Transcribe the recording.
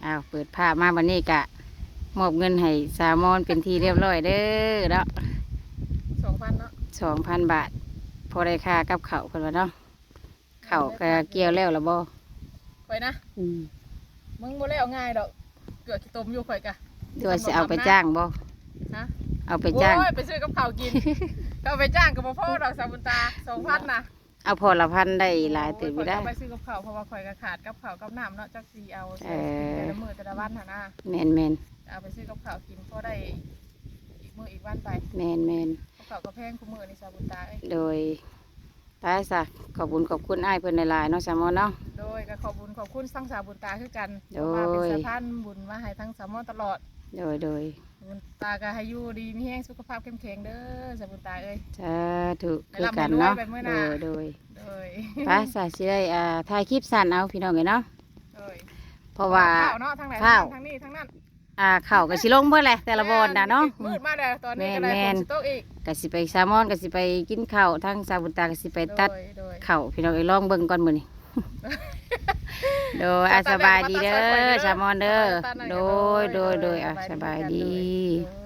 ອ້າວ ເປີດພາບມາບັດນີ້ກະມອບເງິນໃຫ້ສາວມອນເປັນທີ່ຮຽບຮ້ອຍເດີເນາະ ສອງພັນເນາະ ສອງພັນບາດ ພໍໄດ້ຄ່າກັບເຂົ້າເພິ່ນວ່າເນາະ. ເຂົ້າກະກ່ຽວແລ້ວລະບໍ່? ຂ້ອຍນະ ອືມ ມຶງບໍ່ແລ້ວງ່າຍດອກ ເກືອກຂີ້ຕົມຢູ່ຂ້ອຍກະ ຫຼືວ່າຊິເອົາໄປຈ້າງບໍ່? ຮະ ເອົາໄປຈ້າງ ໂອ້ຍ ໄປຊື້ກັບເຂົ້າກິນ ເອົາໄປຈ້າງກໍບໍ່ພໍດອກສາວບຸນຕາ ສອງພັນນະ ເອົາພໍລະພັນໄດ້ຫຼາຍເຕີບຢູ່ໄດ໋ ຂ້ອຍກໍໄປຊື້ກັບເຂົ້າ ເພາະວ່າຂ້ອຍກໍຂາດກັບເຂົ້າກັບນ້ຳເນາະ ຈັກຊິເອົາໃສ່ ເອີ ແຕ່ລະມື້ແຕ່ລະວັນຫັ້ນນະ ແມ່ນໆ ເອົາໄປຊື້ກັບເຂົ້າກິນ ພໍໄດ້ອີກມື້ອີກວັນໄປ ແມ່ນໆ ກັບເຂົ້າກໍແພງຄຸມື້ນີ້ສາວບຸນຕາເອີຍ ໂດຍ ໄປຊະ ຂອບບຸນຂອບຄຸນອ້າຍເພິ່ນຫຼາຍໆເນາະ ສາວມອນເນາະ ໂດຍ ກໍຂອບບຸນຂອບຄຸນທາງສາວບຸນຕາຄືກັນ ໂດຍ ເພິ່ນມາເປັນສະພານບຸນມາໃຫ້ທາງສາວມອນຕະຫຼອດ ໂດຍໆ ບຸນຕາກໍໃຫ້ຢູ່ດີມີແຮງ ສຸຂະພາບເຂັ້ມແຂງເດີສາວບຸນຕາເອີຍ ສາທຸ ໃຫ້ລ່ຳໃຫ້ລວຍ ຄືກັນເນາະ ໄປມື້ໜ້າ ໂດຍໆ ໂດຍ ໄປຊະ ຊິໄດ້ ອ່າ ຖ່າຍຄລິບສັ້ນເອົາພີ່ນ້ອງເອີຍເນາະ ໂດຍ ເພາະວ່າ ເຂົ້າເນາະ ທາງໃດ ເຂົ້າ ທາງນັ້ນ ທາງນີ້ ທາງນັ້ນ ອ່າ ເຂົ້າກໍຊິລົງເບິດແຫຼະ ແຕ່ລະບ່ອນນະເນາະ ມືດມາແລ້ວ ຕອນນີ້ກໍໄດ້ ແມ່ນໆ ຝົນຊິຕົກອີກ ກໍຊິໄປ ສາວມອນກໍຊິໄປກິນເຂົ້າ ທາງສາວບຸນຕາກໍຊິໄປຕັດ ໂດຍໆ ເຂົ້າ ພີ່ນ້ອງເອີຍ ລອງເບິ່ງກ່ອນມື້ນີ້ ໂດຍ ອ່າ ສະບາຍດີເດີ ສາວມອນເດີ ໂດຍໆໆ ອ່າ ສະບາຍດີ ໂດຍ